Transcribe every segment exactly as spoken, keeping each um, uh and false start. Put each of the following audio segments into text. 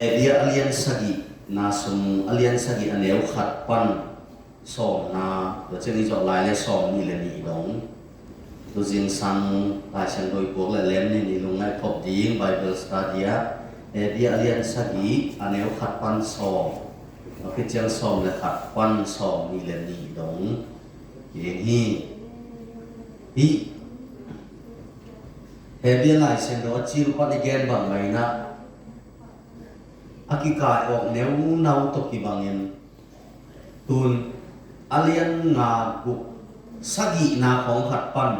Hebru a lian sagih na sung, a lian sagih a neu khat pan sawmna, tua ciang i zawh lai le sawm nih le nih dong. Tu zingsang Lai Siangtho i puak le lem ni, i lungngaih khop ding Bible study ah Hebru a lian sagih a neu khat pan sawm, a khit ciang sawm le khat pan sawm nih le nih dong. Kiding hi. Hi. Hebru Lai Siangtho a cil pan i gen bang mai na, a kikai awk neu nau tawh kibangin, tun a lian nga guk sagihna khawng khat pan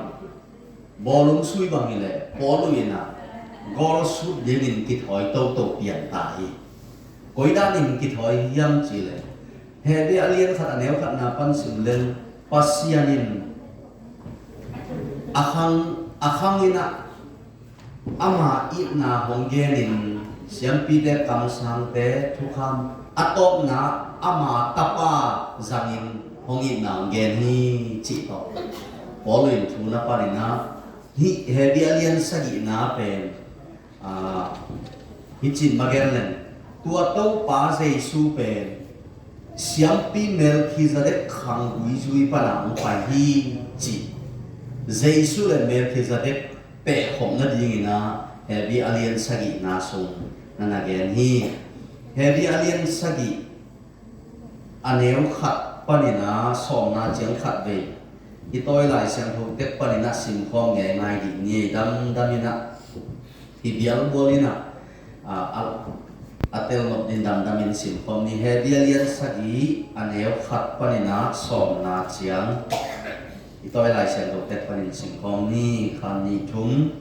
bawlung sui bang hileh Paul in a gawlsut dingin kithawi toto pian ta hi. Koi danin kithawi hiam cihleh, Hebru a lian khat a neu khatna pan sim leng, Pasian in a khang, a khang in a ama itna hong genin siampite, kamsangte thukham, a tawpna ama tapa zangin hong itna hong gen hi cih tawh Paul in thu na panin a, hi Hebru a lian sagihna pen, aa, hi cin ma gen leng, tua Topa Jesu pen siampi Melkhizedek khanggui zui pana hong pai hi ci. Jesu le Melkhizedek pehkhop nadingin a Hebru a lian sagihna sung na na gen hi. Hebru a lian sagih a neu khat panin a sawmna ciang khat vei i tawi Lai Siangtho tek panin a simkhawm ngeingai dih ni. Damdamin a hi bialbual in a, a, a, a telnop din damdamin simkhawm ni. Hebru a lian sagih a neu khat panin a sawmna ciang i tawi Lai Siangtho tek panin simkhawm ni. Khat, nih, thum.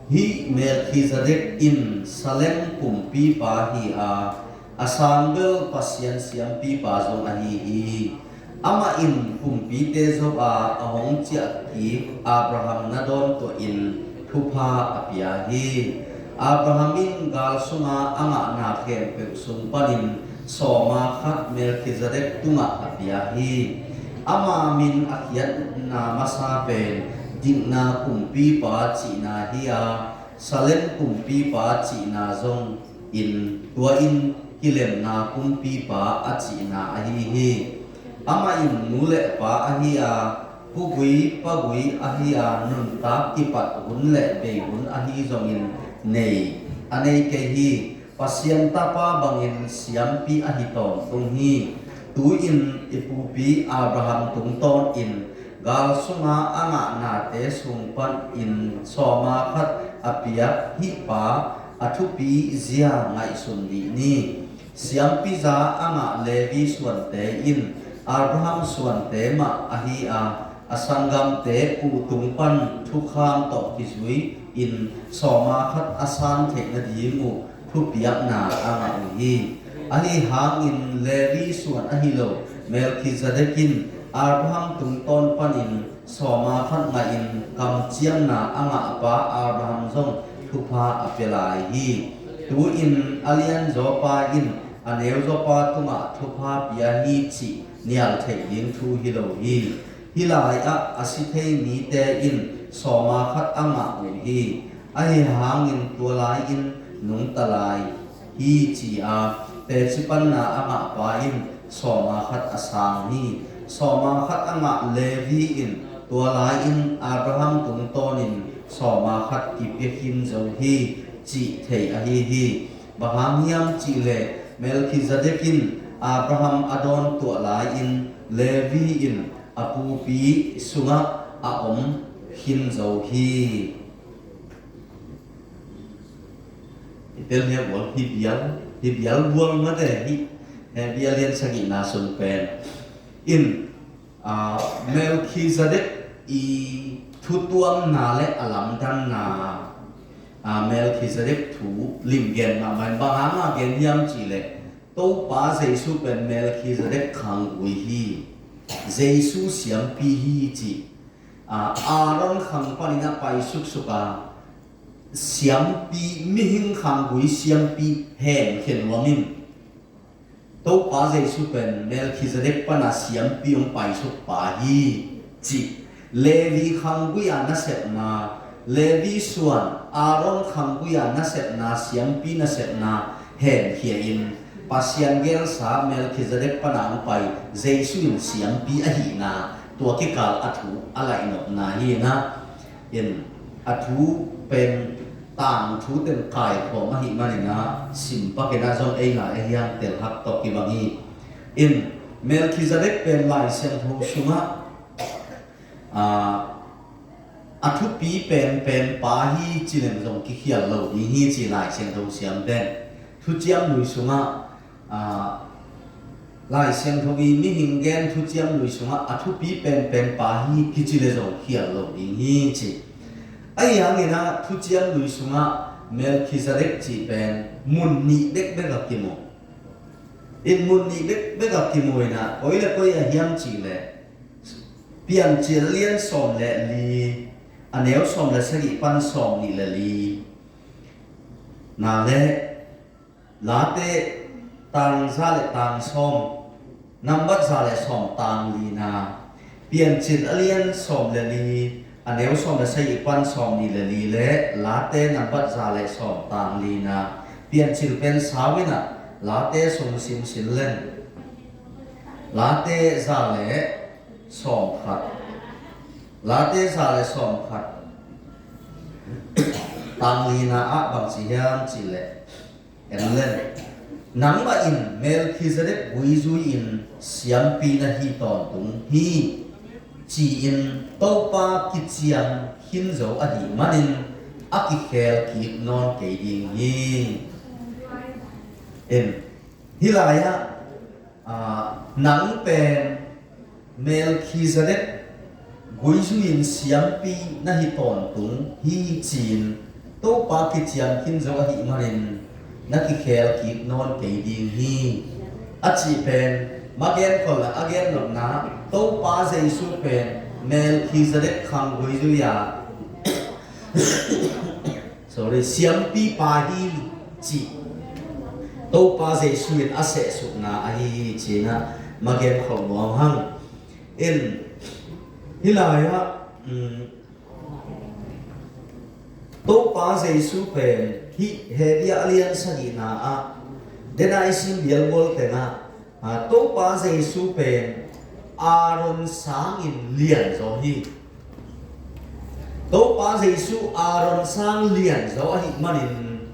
Hih Melkhizedek in Salem kumpipa hi a, a sang bel Pasian siampipa zong ahi hi. Amah in kumpite zong a, a hong ciahkik Abraham na dawntuahin thupha a pia hi. Abraham in gal sunga a ngahna khempeuh sung panin sawma khat Melkhizedek tungah a pia hi. Ama min a khiatna masa pen Dikna Kumpipa cihna hi a, Salem Kumpipa cihna zong in, tua in Kilemna Kumpipa a cihna ahi hi. Amah in nu le pa ahi a, pugui pagui ahi a, nuntak kipat hun le bei hun ahi zongin nei, a nei kei hi. Pasian tapa bangin siampi ahi tawntung hi. Tu-in i pupi Abraham tungtawnin gal sunga a ngahnate sung panin sawma khat a piak hih pa a thupi zia ngaihsun dih ni. Siampiza a ngah Levi suante in Abraham suante mah ahi a, a sanggamte uh tung pan thukham tawh kizui-in sawma khat a san theih nading uh thupiakna a ngah uh hi. Ahi hangin Levi suan ahi lo Melkhizedek in Abraham tungtawn panin sawma khat ngahin kamciamna a ngahpa Abraham zong thupha a pia lai hi. Tu-in a lianzawpa in a neuzawpa tungah thupha pia hi cih nial theih ding thu hi lo hi. Hih lai-ah a si thei mite in sawma khat a ngah uh hi. Ahi hangin tua lai-in nungta lai hi, ci-a teci panna a ngahpa in sawma khat a sang hi. Sawma khat a ngah Levi in tua lai-in Abraham tungtawnin sawma khat kipia khin zo hi, cih thei ahi hi. Bang hang hiam cihleh Melkhizedek in Abraham a dawntuah lai-in Levi in a pupi sungah a om khin zo hi. I tel hi a bual, hi bial, hi bial bual mate hi. Hebru a lian sagihna sung pen in, a, Melkhizedek i thutuamna le a lamdanna, a, Melkhizedek thu limgen mahmah in, bang hanga gen hiam cihleh Topa Jesu pen Melkhizedek khanggui hi. Jesu siampi hi ci. A, Aaron khang panin a pai suksuk a, siampi, mihing khanggui siampi hen khen nuam in, Topa Jesu pen Melkhizedek pana siampi hong paisuk pa hi ci. Levi khanggui a nasepna, Levi suan, Aaron khanggui a nasepna, siampi nasepna, hemkhia in Pasian gelsa Melkhizedek pana hong pai Jesu in siampi ahihna tua kikal a thu a laihnopna hi na. In a thu pen tangthu teng kaikhawm ahih manin a sim pakin a zong ei lai ahi hang telhak tawh kibang hi. In Melkhizedek pen Lai Siangtho sungah a, a thupi penpen pa hi ci leng zong kikhial lo ding hi ci Lai Siangtho siam pen. Thuciam Lui sungah, a, Lai Siangtho i mihing gen Thuciam Lui sungah a thupi penpen pa hi kici le zong khial lo ding hi ci. Ahi hangin a Thuciam Lui sungah Melkhizedek cih pen mun nih bekbek a kimu. In mun nih bekbek a kimu in a koi le koi a hiam cih le Piancil a lian sawm le li, a neu sawm le sagih pan sawm nih le li na le Late tang za le tang sawm, nambat za le sawm tang li na, Piancil a lian sawm le li, a neu sawm le sagih pan sawm nih le li le Late nambat za le sawm tang li na, Piancil pen sau in a Late sung simsim leng Late za le sawm khat, Late za le sawm khat tang li na ah bang ci hiam cih le En le, nangmah in Melkhizedek guizui in siampi na hi tawntung hi, ci-in Topa kiciam khin zo ahih manin a kikhel kik nawn kei ding hi. In, hih lai-ah, aa, nang pen Melkhizedek guizui in siampi na hi tawntung hi ci-in Topa kiciam khin zo ahih manin na kikhel kik nawn kei ding hi. A cih pen, ma gen khol a gen nopna, Topa Jesu pen Melkhizedek khang guizui a Sorry, siampi pa hi ci. Topa Jesu in a sehsukna ahi hi ci-in a ma gen khawm nuam hang. In, hih lai-ah, um, Topa Jesu pen hih Hebru a lian sagihna ah, den a i sim bialbual tengah, Aa, Topa Jesu pen Aaron sangin lianzaw hi. Topa Jesu Aaron sang lianzaw ahih manin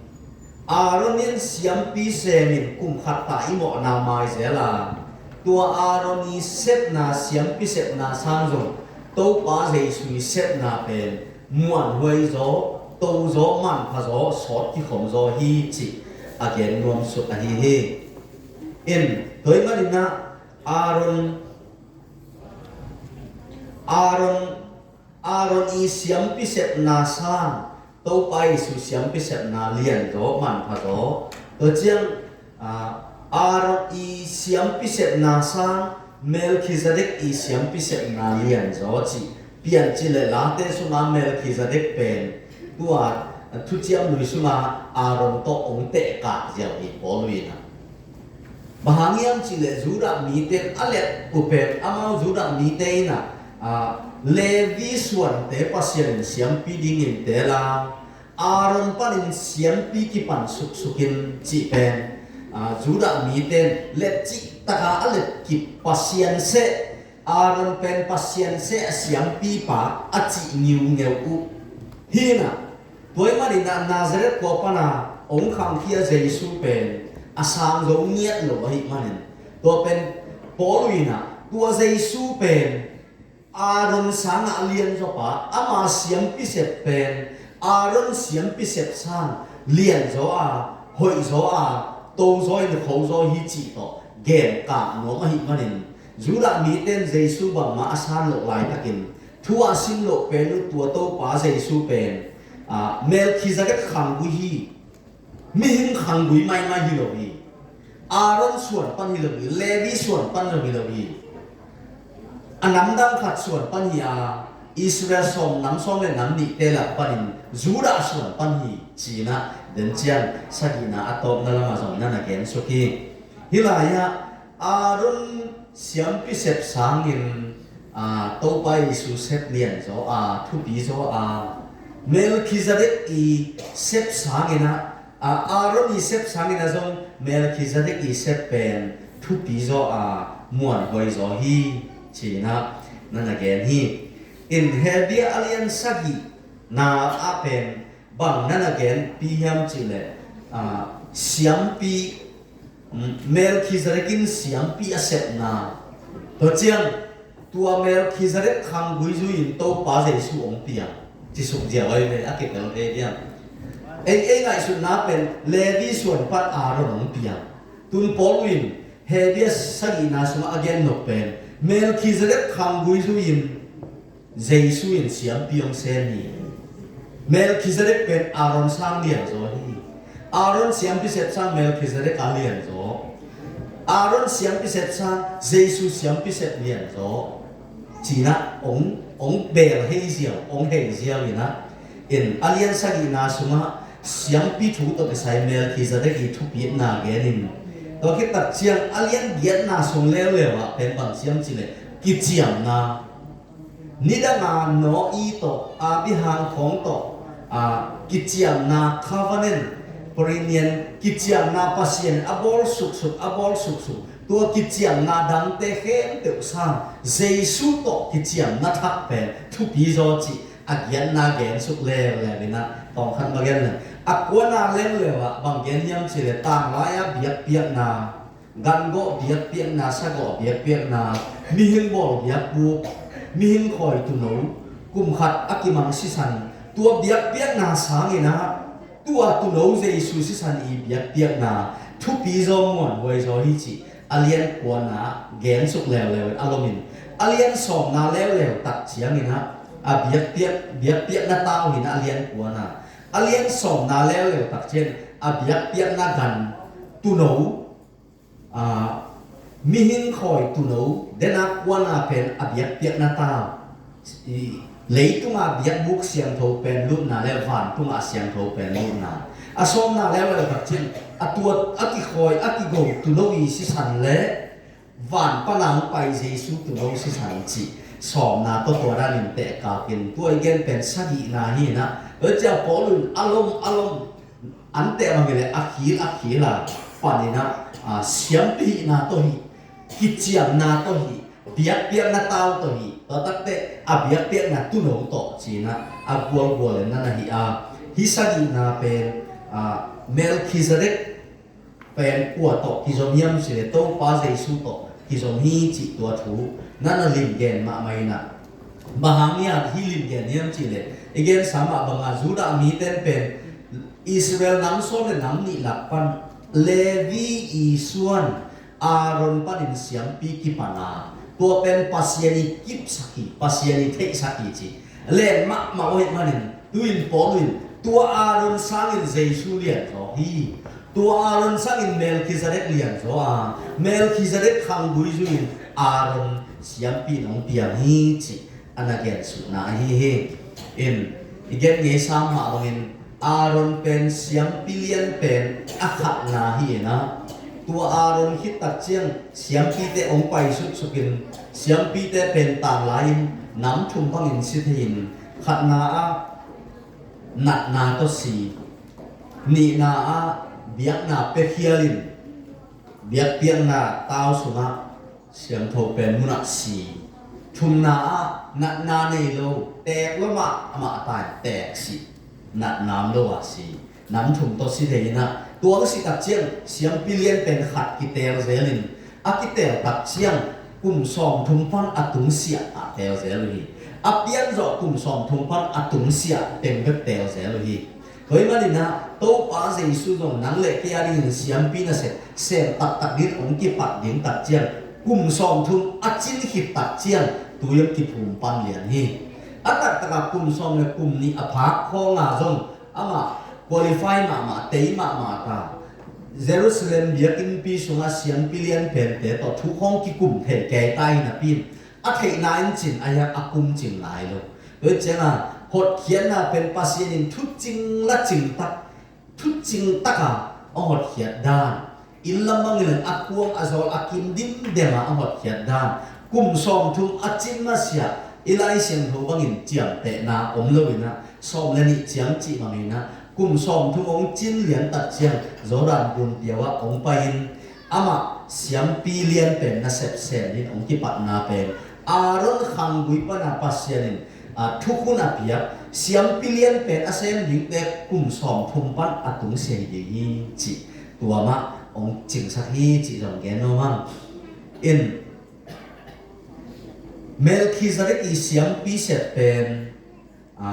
Aaron in siampi semin kum khat ta i mawhna mai zel a, tua Aaron i sepna, siampi sepna sang zong Topa Jesu i sepna pen muanhuai zaw, to zaw, manpha zaw, sawt kikhom zaw hi cih a gen nuamsuk ahi hi. In, tua ahih manin ah Aaron, Aaron, Aaron i siampi sepna sang, Topa Jesu siampi sepna lianzaw, manpha zaw. Tua ciang, ah, Aaron i siampi sepna sang, Melkhizedek i siampi sepna lianzaw cih Piancil le Late sunga Melkhizedek pen tua Thuciam Lui sunga Aaron tawh hong tehkak ziau hi Paul in ah. Bang hang hiam cih leh Judah mite in a let uh pen amau Judah mite in ah, ah, Levi suante Pasian in siampi dingin teel a, Aaron panin siampi kipan suksuk in cih pen, aa, Judah mite in let cih taka a let kip Pasian seh, Aaron pen Pasian seh a siampipa a cih ngiungeu uh hi in ah, tua ahih manin ah Nazareth khua pana hong khangkhia Jesu pen a sang zo ngiat lo ahih manin tua pen Paul in ah tua Jesu pen Aaron sangah a lianzaw pa, ama siampi sep pen Aaron siampi sep sang lianzaw a, hoihzaw a, tozaw in khozaw hi cih tawh genkah nuam ahih manin Judah mite in Jesu bangmah a san loh laitakin thu a sim loh pen uh tua Topa Jesu pen, aa, Melkhizedek khanggui hi. Mihing khanggui maimai hi lo hi. Aaron suan pan hi lo hi. Levi suan pan lo hi lo hi. A namdang khat suan pan hi a, Israel sawm nam sawm le nam nihte lak panin Judah suan pan hi ci-in ah den ciang sagihna a tawpna lamah zong na na gen suk hi. Hih lai-ah Aaron siampi sep sangin, aa, Topa Jesu sep lianzaw a, thupizaw a, Melkhizedek i sep sangin ah A Aaron i sep sangin a zong Melkhizedek i sep pen thupi zaw a muanhuai zaw hi, ci-in ah na na gen hi. In Hebru a lian sagihna ah pen bang na na genpi hiam cih leh, a, siampi, mm, Melkhizedek in siampi a sepna. Tua ciang tua Melkhizedek khanggui zui-in Topa Jesu hong piang. Ci suk ziau ahi ve, a kipel ve diam. Ei, ei ngaihsutna pen Levi suan pan Aaron hong piang. Tun Paul in Hebru sagihna sungah a gen nop pen Melkhizedek khanggui zui-in Jesu in siampi hong sem hi. Melkhizedek pen Aaron sang lian zaw hi. Aaron siampi sep sang Melkhizedek a lian zaw. Aaron siampi sep sang Jesu siampi sep lian zaw. Ci-in ah hong, hong bel hei ziau, hong hei ziau in ah. In a lian sagihna sungah siampi thu tawh kisai Melkhizedek i thupitna gen in. Tua khit tak ciang a lian giatna sung leuleu ah pen bang hiam cih leh kiciamna. Nidang a Noah tawh, Abraham khawng tawh, a, kiciamna covenant, perennial, kiciamna Pasian a bawl suksuk, a bawl suksuk. Tua kiciamna dangte khempeuh sang Jesu tawh kiciamna thak pen thupi zaw cih a giatna gen suk leuleu in ah, tawng khat ma gen leh. A kuana leuleu ah bang gen hiam cih leh tanglai-a biakpiakna, gangawh biakpiakna, sagawh biakpiakna, mihing bawl biakbuk, mihing khawi tuuno, kum khat a kimang sisan, tua biakpiakna sangin ah, tua tuuno Jesu sisan i biakpiakna, thupi zaw muanhuai zaw hi cih, a lian kuana gen suk leuleu a lom in, a lian sawmna leuleu tak ciangin ah, a biakpiak, biakpiakna tau hi in ah a lian kuana, a lian sawmna leuleu tak ciangin a biakpiakna gan tuuno, a, mihing khawi tuuno, den a kuana pen a biakpiakna tau. I, leitunga biakbuk siangtho pen lutna le vantunga siangtho pen lutna. A sawmna leuleu tak ciang, a tua, a kikhawi, a kigo tuuno i sisan le van pana hong pai Jesu tuuno sisan cih. Sawmna tawh tua danin tehkakin tua i gen pen sagihna hi in ah. Tua ciang Paul in a lom, a lom, an teh bang hi leh a khil, a khil a panin ah, a, siampi hihna tawh hi, kiciamna tawh hi, biakpiakna tau tawh hi, tua takteh a biakpiakna tuuno tawh ci-in ah, a gualgual in na na hi a, hih sagihna pen, a, Melkhizedek pen kua tawh kizom hiam cih leh Topa Jesu tawh kizom hi cih tua thu na na limgen mahmah in ah. Bang hang hiam hih limgen hiam cih leh, i gensa mah bangin Judah mite pen Israel nam sawm le nam nih lak pan Levi i suan Aaron panin siampi kipan a, tua pen Pasian i kipsak hi, Pasian i theihsak hi ci. Len mahmah uh ahih manin, tu-in Paul in tua Aaron sangin Jesu lian zaw hi. Tua Aaron sangin Melkhizedek lian zaw a, Melkhizedek khanggui zui-in Aaron siampi in hong piang hi cih a na gensukna ahi hi. In, i gen ngeisam mah bangin Aaron pen siampi lian pen a khatna hi in ah, tua Aaron khit tak ciang siampite hong pai suksukin, siampite pen tanglai-in nam thum bangin si thei-in, khatna ah natna tawh si, nihna ah biakna piakhial in, biakpiakna tau sungah siangtho pen munah si, thumna ah natna nei lo, teek lo mah, amah a tai teek si, natna om lo ah si, nam thum tawh si thei in ah, tua hong si tak ciang siampi lian pen khat kiteel zel in, a kiteel tak ciang kum sawmthum pan a tungsiah ah teel zel uh hi. A pian zawh kum sawmthum pan a tungsiah teng bek teel zel uh hi. Tua ahih manin ah Topa Jesu zong nang le kei a dingin siampi nasep sem taktak ding, hong kipat ding tak ciang kum sawmthum a cin khit tak ciang tui hong kiphum pan lian hi. A taktak ah kum sawm le kum nih a phak khawng a zong amah qualify mahmah, tei mahmah ta. Jerusalem biakinnpi sungah siampi lian pente tawh thu khawng kikum thei kei ta hi napi in, a theihna in cin a hiak a kum cing nai lo. Tua ciangin hotkhiatna pen Pasian in thucing la cing tak, thucing taka a hotkhiat dan, inn lam bangin a kuang a zawl a kim dimdem a a hotkhiat dan, kum sawmthum a cin masiah i Lai Siangtho bangin ciamtehna om lo in ah, sawm le nih ciang cih bangin ah, kum sawmthum hong cin lian tak ciang Jordan gun piau ah hong pai-in amah siampi lian pen nasep sem dingin hong kipatna pen Aaron khanggui pana Pasian in, a, thukhun a piak siampi lian pen a sem dingte kum sawmthum pan a tungsia hi ding hi cih tua mah hong cingsak hi cih zong gen nuam ing. Melkhizedek i siampi sep pen, a,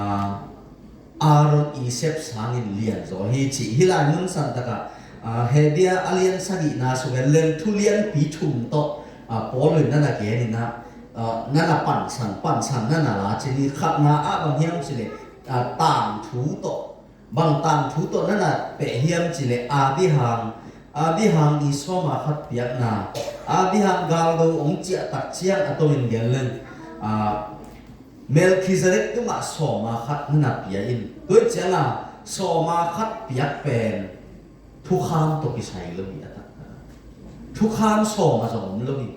Aaron i sep sangin lianzaw hi cih hih lai mun santakah, a, Hebru a lian sagihna sungah leng thu lianpi thum tawh, a, Paul in na na gen in ah, a, na na pansan, pansan na na la cih hi. Khatna ah bang hiam cih leh, a, tangthu tawh, bang tangthu tawh na na pia hiam cih leh, a, bihang, a, bihang i sawma khat piakna, a, bihang galdo hong ciah tak ciang a to in gen leng, a, Melkhizedek tungah sawma khat na na pia in. Tua ciang a sawma khat piak pen thukham tawh kisai lo hi a taktak. Thukham sawma zong om lo hi.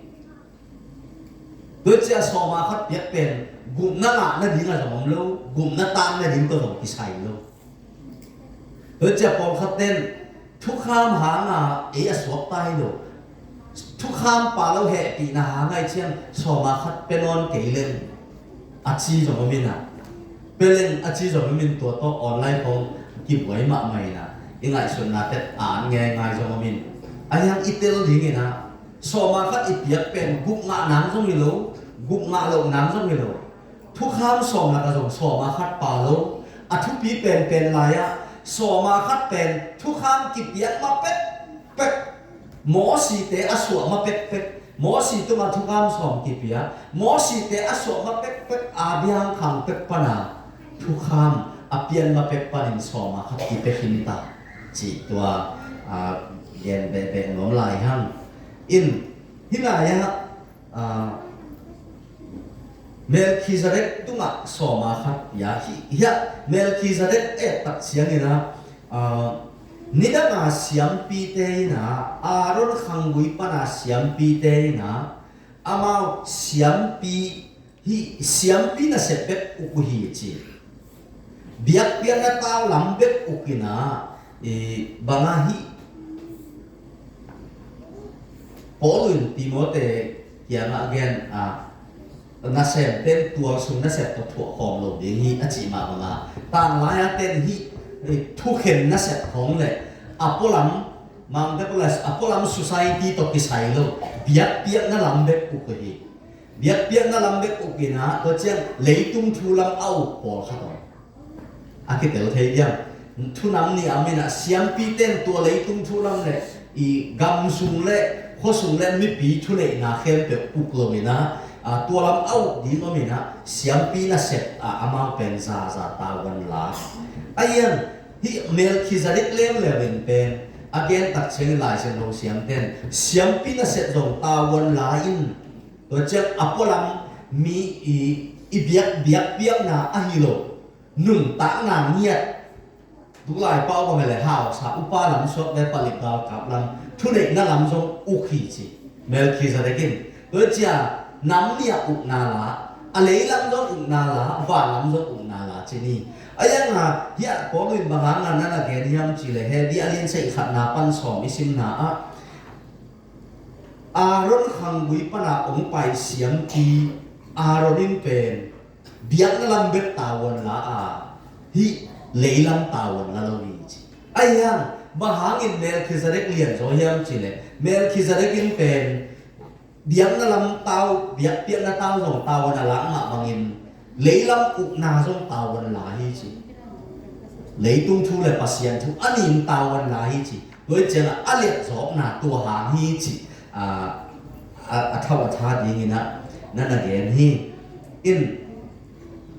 Tua ciang sawma khat piak pen gupna ngah nading a zong om lo, gupna tan nading tawh zong kisai lo. Tua ciang pawlkhat ten thukham hanga ei a suakta hi lo. Thukham pha lo hehpihna hang a i ciang sawma khat pia nawn kei leng a ci zong om in ah. Pia leng a ci zong om in tua tawh online khong kibuai mahmah in ah. I ngaihsutna teh a an ngeingai zong om in. A hiang i tel ding in ah. Sawma khat i piak pen gup ngah nang zong hi lo, gup ngah loh nang zong hi lo. Thukham sawm lakah zong sawma khat pha lo. A thupi penpen lai-ah sawma khat pen thukham kipiak mah pekpek. Mosite a suah mah pekpek. Mosi tungah thukham sawm kipia. Mosite a suah mah pekpek. A biang khang pek pana thukham a pian mah pek panin sawma khat kipia khin ta. Cih tua, a, gen behbeh nuam lai hang. In, hih lai-ah, a, Melkhizedek tungah sawma khat pia hi, hiah Melkhizedek et tak ciangin ah, a, nidanga siampite in ah, Aaron khanggui pana siampite in ah, amau siampi, hih siampi nasep bek uk uh hi ci. Biakpiakna tau lam bek uk in ah, i, bang a hih Paul in Timote kiangah gen, a, nasemten tual sung nasep tawh thuah khawm lo ding hi a cih mah bang a, tanglai a ten hih, i, thukhen nasep khawng le a pualam, mangte pualam, a pualam society tawh kisai lo, biakpiakna lam bek uk hi. Biakpiakna lam bek uk in ah, tua ciang leitung thu lam a uk pawlkhat om. A kitel thei diam. Thu nam nih a om in ah, siampite in tua leitung thu lam le i gam sung le khua sung le mipi thuneihna khempeuh uk lo in ah, a, tua lam a uk ding om in ah, siampi nasep ah amau pen zaza tavuan la. A hiang, hih Melkhizedek leuleu in pen a gen tak ciangin Lai Siangtho siamten siampi nasep zong tavuan la in, tua ciang a pualam mi i, i biak, biakpiakna ahi lo, nuntakna ngiat, tulai pau bang le hausa, upa lam suak le palik galkap lam, thuneihna lam zong uk hi ci. Melkhizedek in tua ciang nam nih a ukna la, a leilam zong ukna la, vanlam zong ukna la ci ni. A hiang a, hiah Paul in bang hanga na na gen hiam cih leh, Hebru a lian sagih khatna pan sawm i simna ah, Aaron khanggui pana hong pai siampi Aaron in pen biakna lam bek tavuan la a, hih leilam tavuan la lo hi ci. A hiang, bang hangin Melkhizedek lianzaw hiam cih leh, Melkhizedek in pen biakna lam tau, biakpiakna tau zong tavuan a lak mah bangin leilam ukna zong tavuan la hi ci. Leitung thu le Pasian thu a nih in tavuan la hi ci. Tua hi ciangah a liatzawkna tua hang hi ci, a, a, a thau a tha dingin ah na na gen hi. In,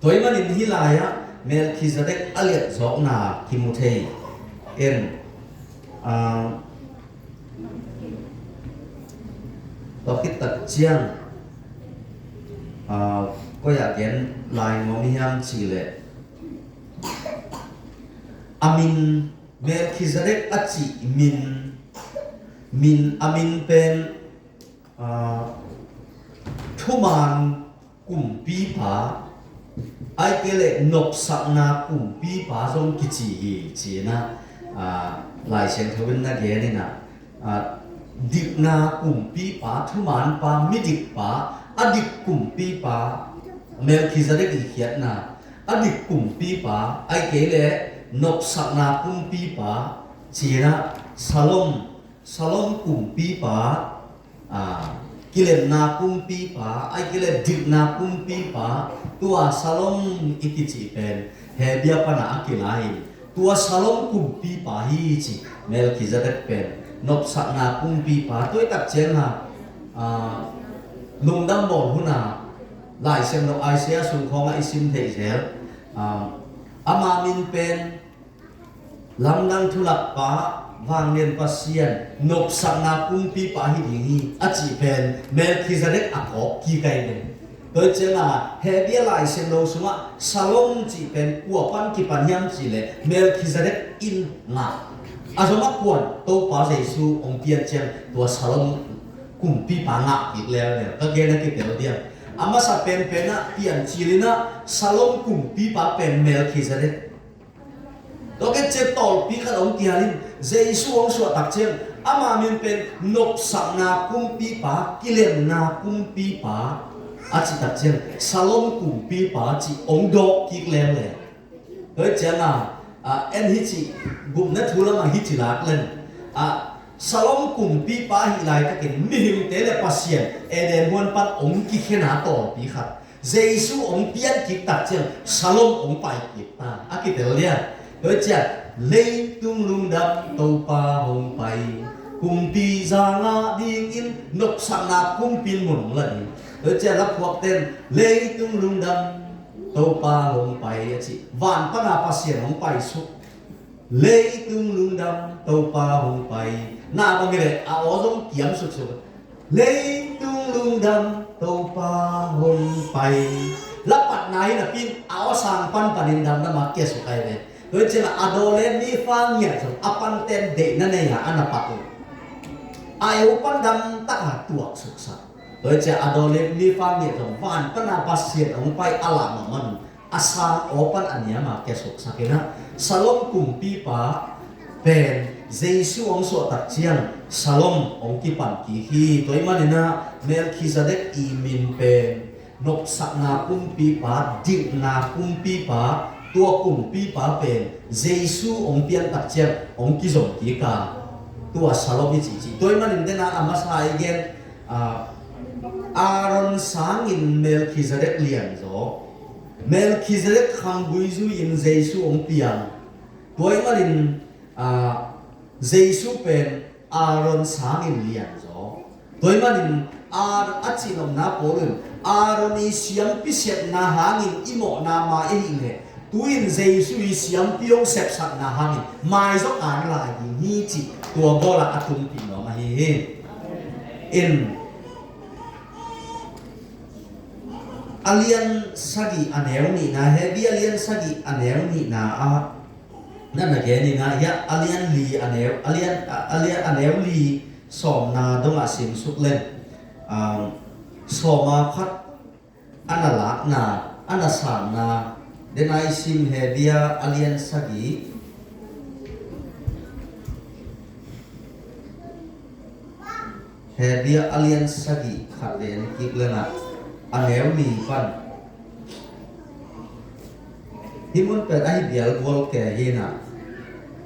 tua ahih manin hih lai-ah Melkhizedek a liatzawkna kimu thei. In, a, tua khit tak ciang, a, koi-ah gen lai nuam i hiam cih leh, a min Melkhizedek a cih min, min, a min pen, a, thuman kumpipa, Ahih kei leh nopsakna kumpipa zong kici hi, ci-in ah, ah, Lai Siangtho in na gen in ah, ah, dikna kumpipa, thumanpa, midikpa, a dik kumpipa, Melkhizedek i khiatna, a dik kumpipa, ahih kei leh nopsakna kumpipa, ci-in ah, Shalom, Shalom kumpipa, ah, kilemna kumpipa, ahih kei leh dikna kumpipa, tua Shalom i kicih pen Hebru pan a kilai in, tua Shalom kumpipa hi ci, Melkhizedek pen nopsakna kumpipa. Tua i tak ciang a, ah, lungdam bawl hun a, Lai Siangtho Isaiah sung khawng ah i sim theih zel, ah, ama min pen Lamdang thulakpa, Vanglian Pasian, nopsakna kumpipa hi ding hi, a cih pen Melkhizedek a kawk kik ahi ve. Tua ciang a, Hebru Lai Siangtho sungah Shalom cih pen kua pan kipan hiam cih leh Melkhizedek in ngah. A zom a kuan Topa Jesu hong pian ciang tua Shalom kumpipa ngah kik leuleu. Ka gen a kitel diam. A masa penpen ah piancil in ah Shalom kumpipa pen Melkhizedek. Tua khit ciang tawlpi khat hong kihel in, Jesu hong suah tak ciang, ama min pen nopsakna kumpipa, kilemna kumpipa, a cih tak ciang, Shalom kumpipa cih hong dawk kik leuleu. Tua ciang a, a, en hi cih, gupna thu lamah hi cih lak leng. A, Shalom kumpipa ahih laitakin, mihingte le Pasian, Eden huan pan hong kikhena tawlpi khat. Jesu hong pian kik tak ciang, Shalom hong pai kik ta. A kitel lia. Tua ciang, leitung lungdam Topa hong pai. Kumpi za ngah dingin nopsakna kumpi in mun hong la ding. Tua ciang, laphuak ten, leitung lungdam Topa hong pai a ci. Van pana Pasian hong pai suk. Leitung lungdam Topa hong pai. Na bang hi leh, a aw zong kiam suksuk. Leitung lungdam Topa hong pai. Lapatna hi napi in a aw sang panpanin damdam a kia suk ahi ve. Tua ciang a daw le mi fa ngiat zong a panten deihna nei a a na pat uh. A eu pan damtak a tuak suksak. Tua ciang a daw le mi fa ngiat zong van pana Pasian hong pai a lah mahmah un. A sang aw pan a niam a kia suksak in ah, Shalom kumpipa pen Jesu hong suah tak ciang Shalom hong kipan kik hi. Tua ahih manin ah Melkhizedek i min pen nopsakna kumpipa, dikna kumpipa, tua kumpipa pen Jesu hong pian tak ciang hong kizom kik a, tua Shalom i cihcih. Tua ahih manin den ah a masa i gen, ah, Aaron sangin Melkhizedek lianzaw, Melkhizedek khanggui zui-in Jesu hong piang. Tua ahih manin, ah, Jesu pen Aaron sangin lianzaw. Tua ahih manin, Aaron a cihnopna Paul in, Aaron i siampi sepna hangin i mawhna mai ahih leh, tu-in Jesu i siampi hong sepsakna hangin maizawk an lai ding hi cih tua bawl a a tumpih nuam ahi hi. In, a lian sagih a neu nihna, Hebru a lian sagih a neu nihna ah na na gen in ah, hiah a lian li a neu, a lian, a, a lian a neu li sawmna dongah simsuk leng, um, sawma khat a na lakna, a na sanna, den a i sim Hebru a lian sagih, Hebru a lian sagih khat den kik leng ah, a neu li pan. Hih mun pen ahi bial gual kei hi in ah.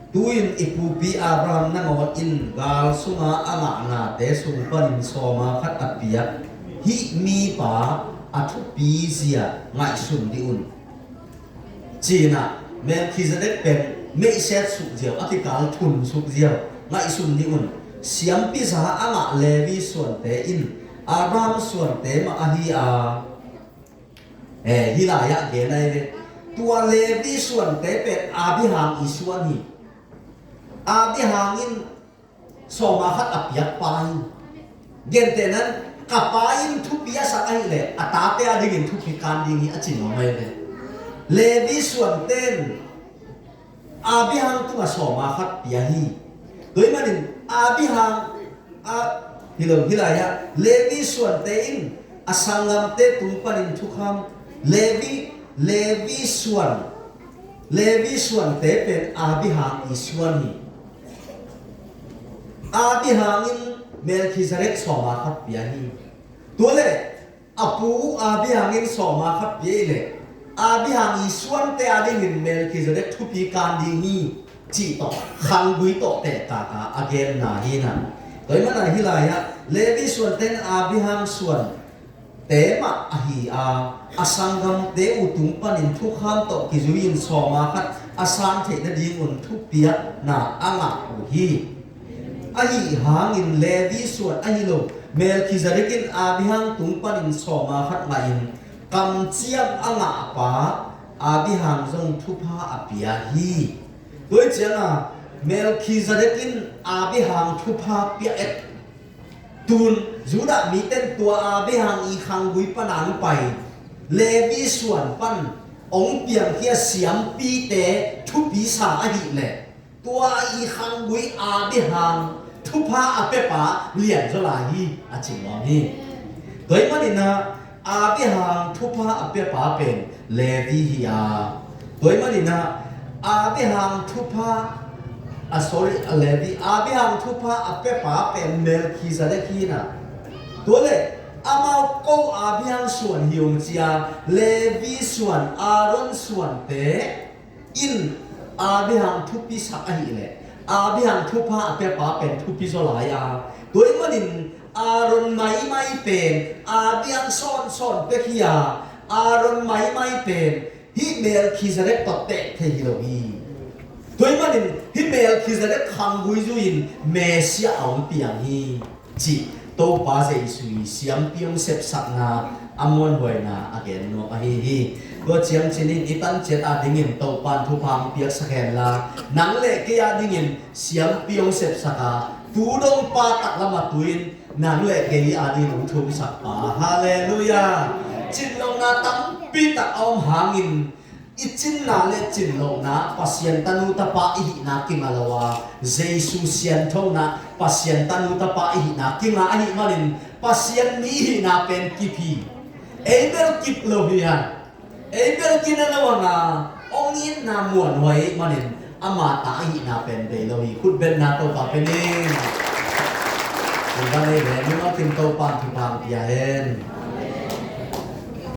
Tu-in i pupi Abraham nangawn in gal sunga a ngahnate sung panin sawma khat a piak hih mipa a thupi zia ngaihsun dih un. Ci-in ah Melkhizedek pen meihset suk ziau, a kikal thun suk ziau, ngaihsun dih un. Siampi za a ngah Levi suante in Abraham suante mah ahi a, eh, hih lai-ah gen ahi ve. Tua Levi suante pen Abraham i suan hi. Abraham in sawma khat a piak pa hi. Gentehna in, ka pa in thupi a sak ahih leh a tate a dingin thupi kan ding hi a ci nuam ahi ve. Levi suante in Abraham tungah sawma khat pia hi. Tua ahih manin Abraham a, hi lo, hih lai-ah Levi suante in a sanggamte tung panin thukham, Levi Levi suan, Levi suante pen Abraham i suan hi. Abraham in Melkhizedek sawma khat pia hi. Tua le a pu Abraham in sawma khat pia i le Abraham i suante a dingin Melkhizedek thupi kan ding hi cih tawh khanggui tawh tehkaka a genna hi na. Tua hi mana hih lai-ah Levi suante in Abraham suan te mah ahi a, a sanggamte uh tung panin thukham tawh kizui-in sawma khat a san theih nadingun thupiakna a ngah uh hi. Ahi hangin Levi suan ahi lo Melkhizedek in Abraham tung panin sawma khat ngahin kamciam a ngah pa Abraham zong thupha a pia hi. Tua hi cianga Melkhizedek in Abraham thupha pia et. Tun Judah mite in tua Abraham i khanggui pan a hong pai Levi suan pan hong piangkhia siampite thupi sa ahih leh tua i khanggui Abraham thupha a piapa lian zaw lai hi a ci nuam hi. Tua hi maninah Abraham thupha a piapa pen Levi hi a, tua hi maninah Abraham thupha, a, sorry, a Levi, Abraham thupha a piapa pen Melkhizedek hi na. Tua le amau ko Abraham suan hi ung cia Levi suan, Aaron suante in Abraham thupi sak ahih leh Abraham thupha a piapa pen thupi zaw lai a, tua hi manin Aaron maimai pen Abraham sawnsawn pek hi a, Aaron maimai pen hih Melkhizedek tawh teh thei hi lo hi. Tua hi manin hih Melkhizedek khanggui zui-in Messiah a hong piang hi cih Topa Jesu i siampi hong sepsakna a muanhuaina a gen nuam ahi hi. Tua ciang cinin i tanciat a dingin Topa in thupha hong piaksak henla, nang le kei a dingin siampi hong sepsak a, tu dong pa taklam a tu-in nang le kei a dingin hong thumsak pa. Halleluiah. Cinlohna tampi tak a om hangin i cinna le cinlohna Pasian tanu tapa i hihna kinga lo a, Jesu sianthona Pasian tanu tapa i hihna kinga ahih manin Pasian mi i hihna pen kip hi. Ei bel kip lo hi a, ei bel kina lo a nga, hong itna muanhuai ahih manin ama ta i hihna pen bei lo hi. Khutbetna Topa pe ning. Tua dan ei ve, mimal kim Topa in thupha hong pia hen.